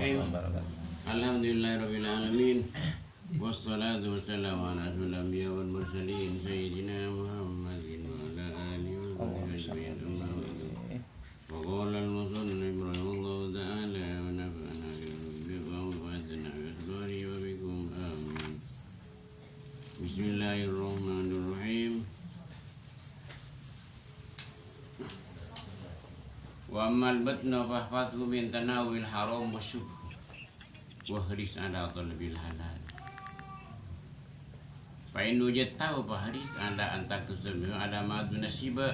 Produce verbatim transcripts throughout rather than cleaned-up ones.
Alhamdulillahirabbil alamin. Wassalatu wassalamu ala asyrafil anbiya wal mursalin sayyidina Muhammadin wa ala alihi wa sahbihi ajma'in. Amma ba'du. Wa qala al-musannif rahimahullahu ta'ala wa nafa'ana bihi wa asna'a bi asrarihi wa bikum. Amin. Bismillahirrahmanirrahim. Wa ammal batnu fahfazhu min tanawubil haram wa syubhat. Wahris ala talabil halal. Fa in wajadtahu fahris ala an taqtasira ala ma duna siba.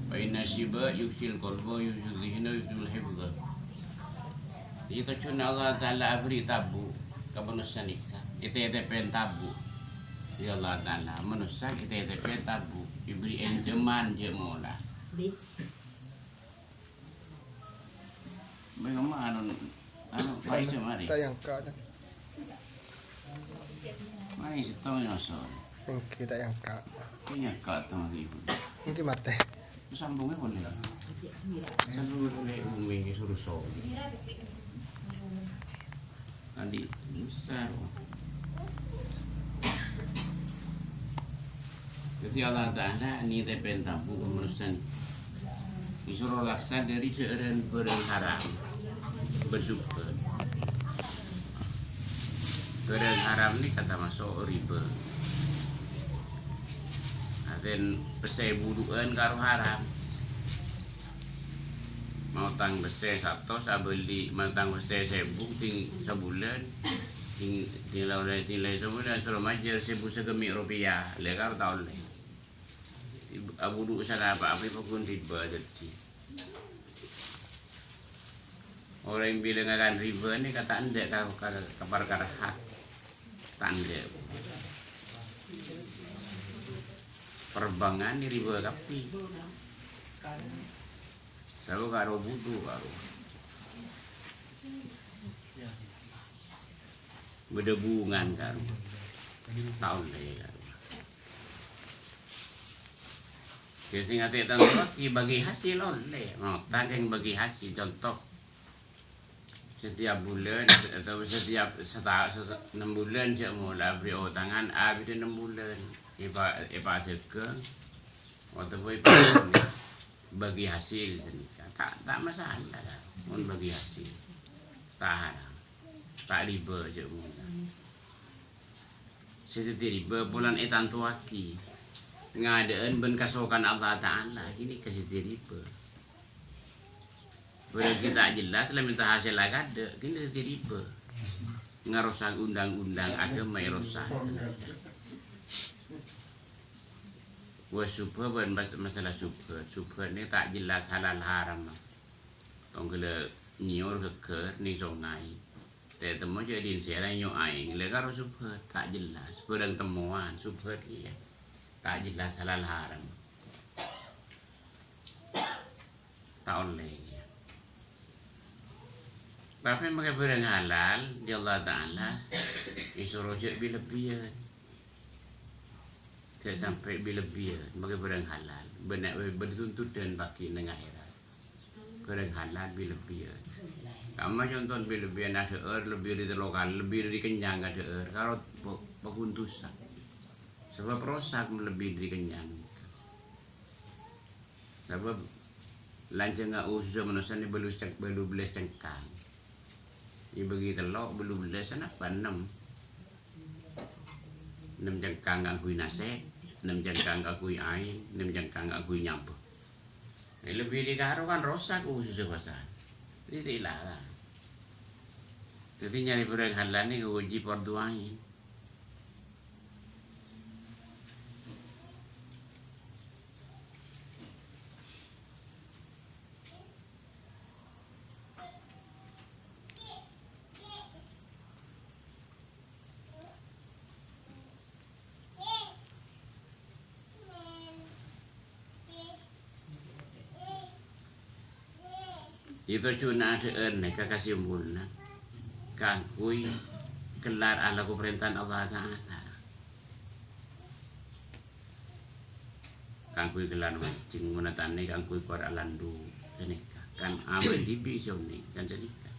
Fa inna siba yughsil qalba, yughsil dhihna, yughsil hifdha. Jadi, tojjhuna Allah Ta'ala abherri' tabu' ka manossa nèka. Ètè-ètèpèn tabu'. Ya Allah Ta'ala, manossa ètè-ètèpèn tabu'. Èbherri' ènjhâman jhâ' mola. Bâi, ma' anu, anu, paisa mari. Ta' èangka', ta'. Mari, sèttong nyosol. Èngghi, ta' èangka'. Èangka' tong ibu. Èngghi matè. Sambungnya boleh. Sambungnya boleh, umi, suruh sol. Andi' besar. Dhâddhi, Allah Ta'ala nètèpèn tabu' ka manossa. Èsoro laksa dhâri dhâ'ârân bhârâng haram. Bersubhat. Bhârâng haram nèka tamaso' riba. Artèna pèssè budu'ân karo haram. Maotang pèssè satos, abâli maotang pèssè sèbu, ting sabulân, ting, ting laon, ting laèn sabulân, soro majâr sèbu saghâmè' ropèya, lè karo ta' ollè. Abudu' sana apa-apa pokon riba dhâddhi. Orèng bilâng ngakan riba nèka ta' endâ' ka, ka, ka parkara hak. Ta' endâ'. Parbangan nè riba kabbhi. Sabo karo budu karo. Bâdâ bungan karo. Ta' ollè karo. Iyâ, sè ngatè' tanto bagi hasil ollè. Maotang kèng bagi hasil, conto. Setiap bulân atau setiap seta-, seta-, ennem bulân jhâ' mola bherri' otangan, abidhâ ennem bulân. Èpa-, èpadhâghâng, otabâ èpa-, bagi hasil ghânèka. Ta', ta' masalah, mon bagi hasil. Ta' haram. Ta' riba jhâ' mola. Sè dhâddhi riba polana ètantowaghi. Ngadâ'ân bân kasokan Allah Ta'ala, ghânèka sè dhâddhi riba. Bârâng ghi' ta' jelas, la mènta hasèlla kadâ', ghânèka dhâddhi riba. Ngarosak undang-undang aghâma èrosak. Wa syubhat bân mas-, masalah syubhat. Syubhat nè ta' jelas halal haram. Tongghâllâ' nyèyor ghâggâr nèng songay. Tè-, temmo jhâ' dhin sèra nyo' aèng, lè karo syubhat, ta' jelas. Bârâng temmowan, syubhat iyâ. Ta' jelas halal haram. Ta' ollè iyâ. Tapè makè bârâng halal, di Allah Ta'ala, èsoro jhâ' bi-lebbiyân. Jhâ' sampè' bi-lebbiyân, makè bârâng halal. Bânnè, bâdâ tuntutan bâgi' neng akhèrat. Bârâng halal bi-lebbiyân. Kamma conto bi-lebbiyân adhâ'âr lebbi dhâri tello kalè, lebbi dhâri kennyang ka dhâ'âr, karo pa-, paghundusan. Sabâb rosak lebbi dhâri kennyang. Sabâb lanjhângnga ususa manossa nè bâllu cèng-, bâllu bellâs cengkang. Èbâgi tello', bâllu bellâs, anapa? Ennem. Ennem cengkang kaangghuy nasè', ennem cengkang kaangghuy aèng, ennem cengkang kaangghuy nyambâ. Lebbi dhâri karo kan rosak ususa bâsa. Dhâddhi larang. Dhâddhi nyarè bârâng halal nèka wajib fardu aèn. Ètojjhuna adhâ'âr nèka kasimpolna kaangghuy kellar alako parèntana Allah Ta'ala. Kaangghuy kellar majjheng, mon tanè kaangghuy kor alandu, ghânèka. Kan amal dhibi' sè onèng, kan ghânèka.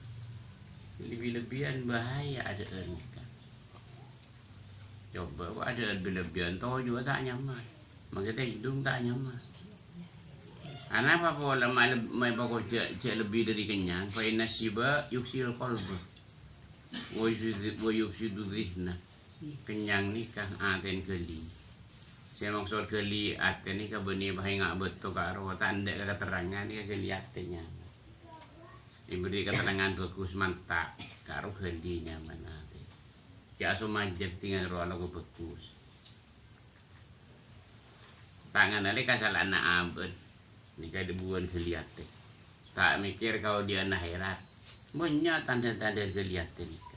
Jadi Bi-lebbiyân bahaya adhâ'ân nèka. Coba, kok adhâ'ân bi-lebbiyân, tojuwâ ta' nyaman. Mangkè tèdung ta' nyaman. Anapa pola ma-, ma-, pokok jhâ', jhâ' lebbi dhâri kennyang? Fa inna syiba yuksi'ul qalba. Wa yufsidu, wa yufsidu dzihna. Kennyang nèka atèn ghâli. Sè maksod ghâli atè nèka bânnè paènga' bâto karo ta' endâ' katerrangan nèka ghâli atè nyaman. Èberri' katerrangan bhâghus manta', karo ghâli nyaman atè. Jhâ' asomajâ tinggal rowa lako bhâghus. Ta' nganalè kasala'anna abâ', nèka dhâbuwân ghâli atè. Ta' mèkkèr kaodi'ân akhèrat. Bânnya' tandhâ-tandhâ ghâli atè nèka.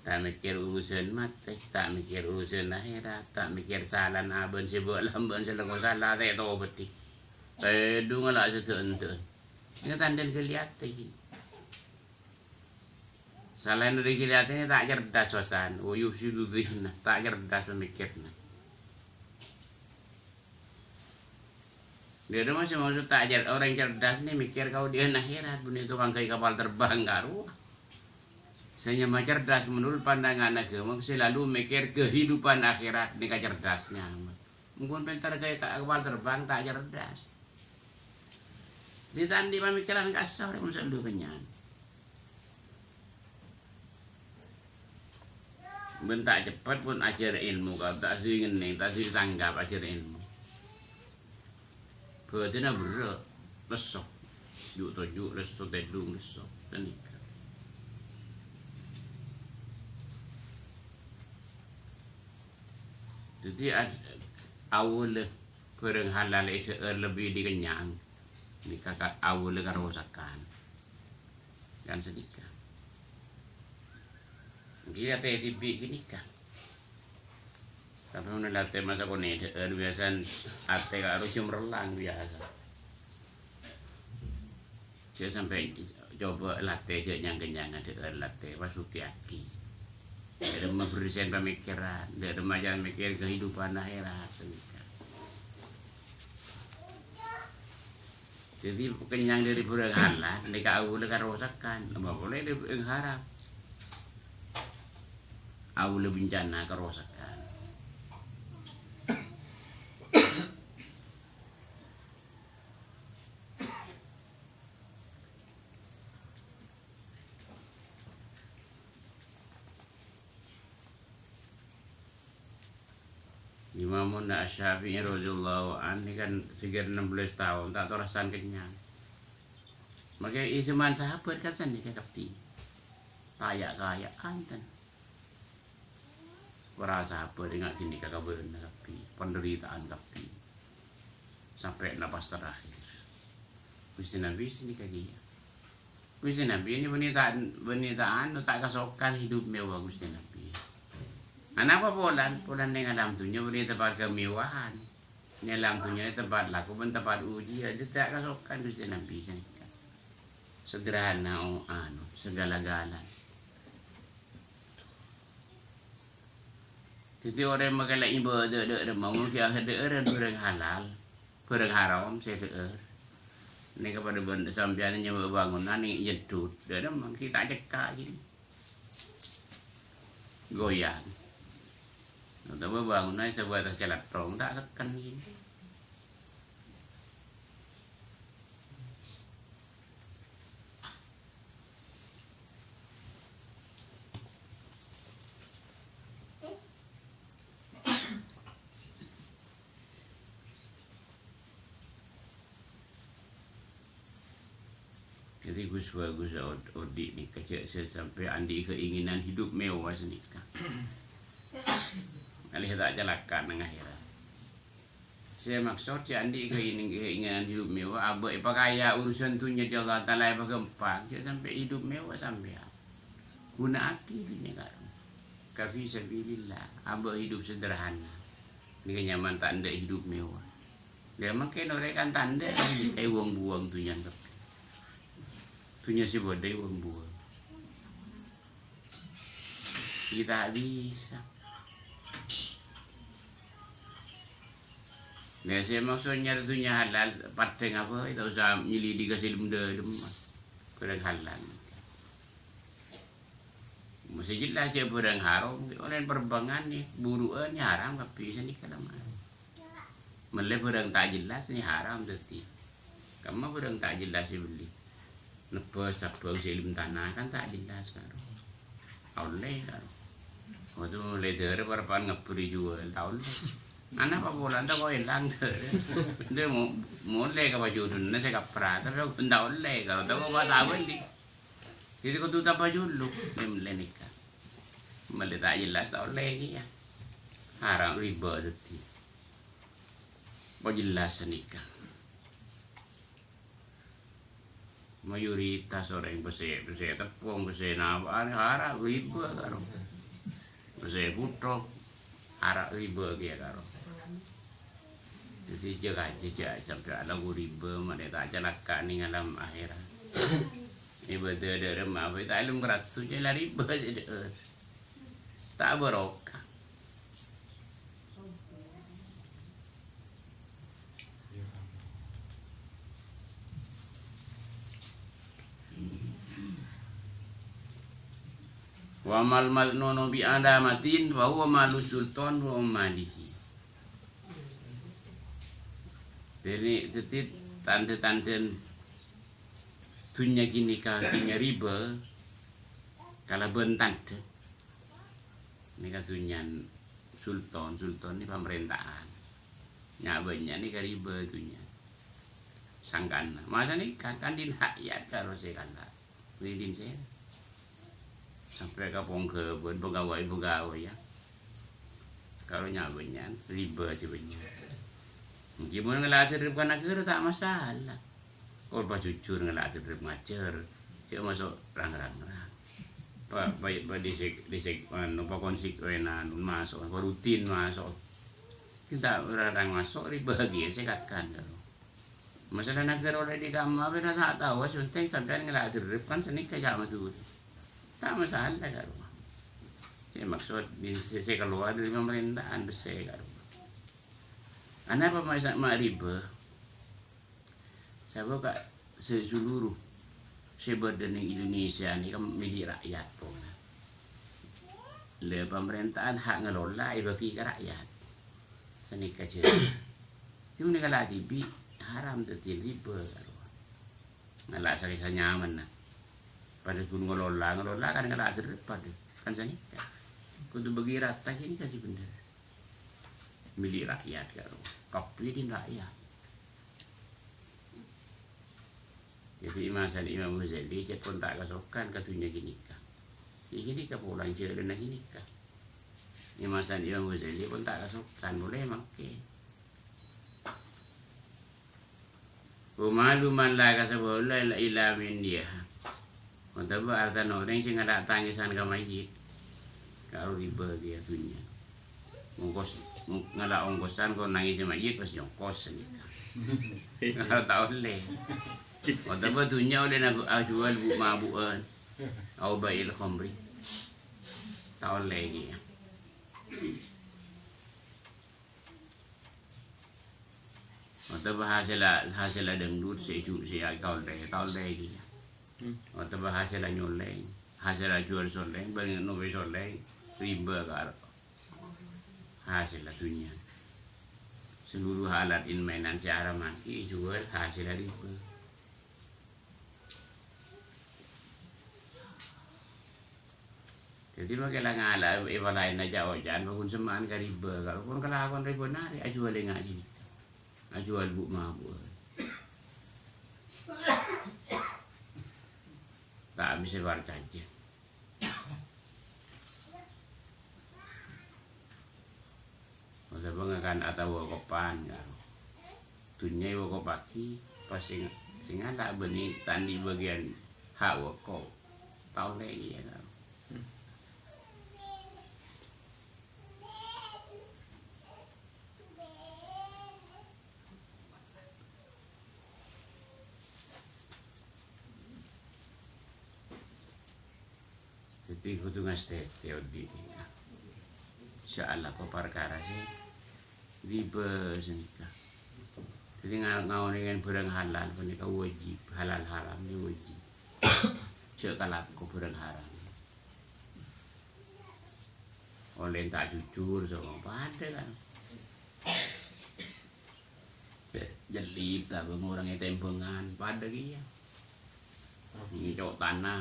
Ta' mèkkèr urusan matè, ta' mèkkèr urusan akhèrat, ta' mèkkèr salana abâ' sè bâ'-lambâ'ân sè lako sala, ta' ètobâdhi. Tèdung la sè dhâ'-endhâ'ân. Nèka tandhâna ghâli atè, ghi. Salaèn dhâri ghâli atè ta' cerdas, Ustaz. Wa yufsidu dzihna, ta' cerdas pamèkkèrra. Dhâddhi, maksod ta' cer-, orèng cerdas nè mèkkèr kaodi'ân akhèrat, bânnè tokang ghâbây kapal terbang karowa. Sè nyama cerdas menurut pandangan agama, selalu mèkkèr kehidupan akhirat, nèka cerdas nyama. Mungkin pènter ghâbây ka-, kapal terbang, ta' cerdas. Dhâddhi ta' andi' pamikiran kassa' orèng masa dulu kennyang. Bân ta' ceppet pon ajhâr èlmo, ka-, ta' sè ngennèng, ta' sè tanggap ajhâr èlmo. Bhâdhânna berrâ', lesso. Ju'-toju' lesso, tèdung lesso. Ghânèka. Dhâddhi, ad-, awwâlla bhârâng halal èdhâ'âr lebbi dhâri kennyang. Nèka ka-, awwâlla karosakan. Kan sanèka. Ènggi atè dhibi' ghânèka. Tapè mon la atè masa konè dhâ'âr biyasana atè karo jumrellang biyasa. Jhâ' sampè' coba latè jhâ' nyang-kennyang dhâ'âr latè, pas buktèyaghi. Dhâ' remma berrisian pamikiran, dhâ' remma jhâ' mèkkèr kehidupan akhèrat sanèka. Dhâddhi, kennyang dhâri bhârâng halal, nèka awwâlla karosakan. Apa polè dhâri bhârâng haram? Awwâlla bencana karosakan. Imamuna Asy-Syafi'i radhiyallahu anhu kan sekitar enam belas taon, ta' torasan kennyang. Mangkè è jhâman sahabat kan sanèka kabbhi. Kaya-kaya kanten. Para sahabat ènga' ghânèka kabârâ'ânna kabbhi, penderitaan kabbhi. Sampè' napas terakhir. Ghustè Nabbhi sanèka kèya. Ghustè Nabbhi nè bânnè ta', bânnè ta' anu, ta' kasokan hidup mewah Ghustè Nabbhi. Anapa polana? Polana neng alam dhunnya bânnè tempat kemewahan. Neng alam dhunnya nè tempat lako bân tempat ujian, ta' kasokan Ghustè Nabbhi sanèka. Sederhana, oh, anu, segala-galana. Dhâddhi orèng makè la ibâdâ dhâ' remma, mon ghi' adhâ'ârân bhârâng halal, bhârâng haram sè dhâ'âr. Nèka padâ bân sampèyan nyambi bângonan nèng nyeddhut, dhâ' remma ghi' ta' cekka' ghi. Goyang. Otabâ bângonan sebatas calattong, ta' sekken ghi. Jadi, ghus-bhâghus od-, odi' nèka jhâ' sè sampè' andi' keinginan hidup mewah sanèka. Alè ta' calaka' neng akhèrat. Sè maksod jhâ' andi' keinginan hidup mewah, abâ' èpakaya urusan dhunnya dhâ' Allah Ta'ala èpaghâmpang, jhâ' sampè' hidup mewah sampèyan. Ghuna'aghi dhunnya karo ka fi sabilillah, abâ' hidup sederhana. Nèka nyaman ta' endâ' hidup mewah. Lah, mangkèn orèng kan ta' endâ' èwong-buwong dhunnya kabbhi. Dhunnya sè bâdâ èwong-buwong. Ghi' ta' bisa. Lah, sè maksod nyarè dhunnya halal, padhâng apa, ta' osa nyelidiki sè lem-dâlemma. Bhârâng halal. Sè jelas jhâ' bhârâng haram, olè perbângan, buru'ân, haram kabbhi sanèka, la, Mas. Mellè bhârâng ta' jelas, haram dhâddhi. Kamma bhârâng ta' jelas èbelli? Nebbhâs sabâng sè è dâlem tana kan ta' jelas, karo. Ta' ollè, karo. Waktu mellè dârâ parappa'na ngebbhâr èjhuwâl, ta' ollè. Ana' apa polana tako' èlang, dârâ. Dâ mo-, molè ka pajudhunna sè kapra, tapè ta' ollè, karo. Tako' apa ta' bâli. Dhâddhi kodhu tapajulu, mellè nèka. Mellè ta' jelas, ta' ollè kèya. Haram, riba dhâddhi. Apa jelas nèka? Mayoritas orèng pèssè, pèssè teppong, pèssè napa, haram, riba, karo. Pèssè bhuthong, haram, riba kèya, karo. Dhâddhi jâgâ, jâgâ, sampè' alako riba, ma'lè ta' calaka' neng alam akhèrat. Ibadah dârâ ma'a, ta' èlem karato, jâ' la riba sè dâ'âr. Ta' barokah. Wa mal madnunu bi alamatin wa huwa malu sultan wa malihi. Dhâddhi, dhâddhi tandhâ-tandhâna dhunnya ghânèka dhunnya riba kalabân tandhâ. Nèka dhunnyana sultan, sultan nèka pamarènta'an. Nya-, bânnya' nèka riba dhunnya. Sangkana. Masa nèka kan dhin rakyat karo sè kala. Dhin sè sampè' ka pongghâbân, pegawai-pegawai, ya. Karo nya-, bânnya'an, riba sè bânnya'. Ènggi mon ngala' aterrep ka naghârâ ta' masalah. Kor pajhujhur ngala' aterrep ngajhâr, jhâ' maso' rang-rang. Pa-, pa-, pa dhisik-, dhisik, anu, pakonsekuen, anu, maso', pa rutin maso'. Kita rang-rang maso', riba ghiyâ sè kakan, karo. Masalah naghârâ ollè dhi' kamma, bhâdhân ta' tao, sè pentèng sampèyan ngala' aterrep kan sanèka jhâ' Madhurâ. Ta' masalah, karo. Sè maksod, sè, sè kalowar dâri pamarènta'an bessè, karo. Anapa ma-, ma' riba? Sabâb ka-, sè seluruh sè bâdâ neng Indonesia nèka milik rakyat, pokokna. Lè, pamarènta'an hak ngelola èbâgi ka rakyat. Sanèka jâ. Cuma nèka la dhibi' haram dhâddhi riba, karo. Ngala' sakèya sanyamanna. Padâ ghun ngelola, ngelola kan ngala' aterrep padâ. Kan sanèka. Kodhu bâgi rata kènè' kasih bhendher. Milik rakyat, karo. Kabbhi dhin rakyat. Dhâddhi, è masana Imam Ghazali cè' pon ta' kasokan ka dhunnya ghânèka. È ghânèka polana jhâlânna ghânèka. È masana Imam Ghazali pon ta' kasokan, polè mangkèn. Wa malu man la kasaba lahu illa min diha. Otabâ artana orèng sè ngala' tangèsan ka mayyit, karo riba ghiyâ dhunnya. Ongkos, ngala' ongkosan kor nangèsè mayyit pas nyongkos sanèka. Karo ta' ollè. Otabâ dhunnya ollè nab-, ajhuwâl bu-, mabu'ân. Au bai'il khamri. Ta' ollè ghiyâ. Otabâ hasèlla, hasèlla dangdut sè ju-, sè èkaollè, èkaollè ghiyâ. Hmm. Otabâ hasèlla nyolèng, hasèlla jhuwâl solèng, bân nobâ solèng, riba karo hasèlla dhunnya. Seluruh alat in-mainan sè aramaghi èjhuwâl hasèlla riba. Dhâddhi, makè la ngala' è, è bâlâèna jhâ'-ojhâ'ân, bâ' ghun semma'an ka riba. Kalo pon kalakowan riba narè', ajhuwâl enga' sini. Ajhuwâl bu-, mabu'ân. Ta' bisa parcajâ. Otabâ ngakan atawa kopan, karo. Dhunnya èwokopaghi, pas sè nga-, sè ngala' bânnè ta' andi' bâgiyân hak wokop. Ta' ollè ghiyâ, karo. Dhâddhi kodhu ngastètè odi'. Insyaallah, pa-, parkara sè riba sanèka. Dhâddhi nga-, ngaonèngè bhârâng halal panèka wajib, halal haram nèka wajib. Jhâ' kalako bhârâng haram. Ollè ta' jujur, so, padâ kan. Jellib ta' bângorang è tèmbhângan, padâ kèya. Ngèco' tana,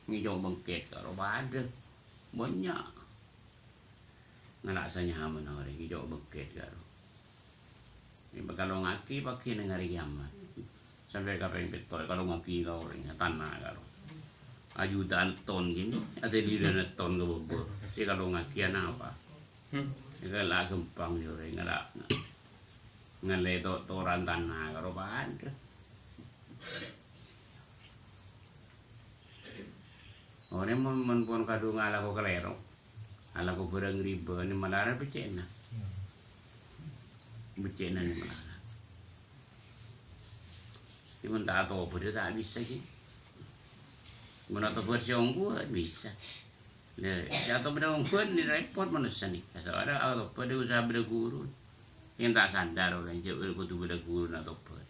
ngèco' bengket, karo padâ. Bânnya'. Ngala' sanyamana orèng, ngèco' bengket, karo. È pakalongaghi paghi neng arè kiamat. Sampè' kapèng pètto' èkalongaghi ka orèng, tana karo. Ajutaan ton kènè, asè dhirana ton ka bâbâ. Sè èkalongaghi anapa? Hmm. Èkala' ghâmpang jâ orèng ngala', ngalè to-, toran tana karo padâ. Orèng mon, mon pon kadhung alako kalèro, alako bârâng ribâ, nè malarat beccè'na. Beccè'na nè malarat. Mon ta' atobât, ta' bisa, ghi. Mon atobât sè ongghu, bisa. Lha, sè atobât ongghu, nè rèpot manossa nèka. Soalnya atobât usaha bâdâ ghuru. Yèn ta' sadar orèng, jâ' kodhu bâdâ ghuru atobât.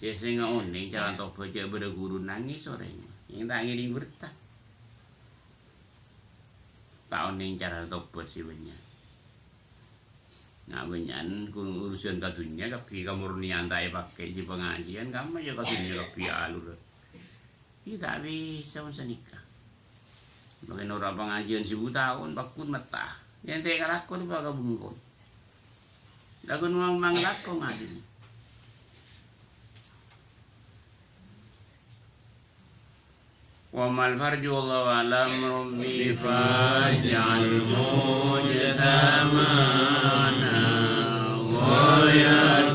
Jâ' sè ngaonèng cara tobât jâ' bâdâ ghuru nangès orèng. Yèn ta' ngèdhing berta. Ta' onèng cara tobât sè bânnya'. Nah, bânnya'an kun urusan ka dhunnya kabbhi kamurnian ta' èpakè jâ' pangajiân, kamma jâ' ka dhunnya kabbhi alur. Iyâ ta' bisa mon sanèka. Mangkana ora pangajiân sèbu taon, pakkun metta. Yèn ta' ngalako, ta' bâkal bengkol. Lagun mang-, manglako ngadili. Wa mal farju wallahu a'lam, Rabbi faj'al mujtama'ana ghayat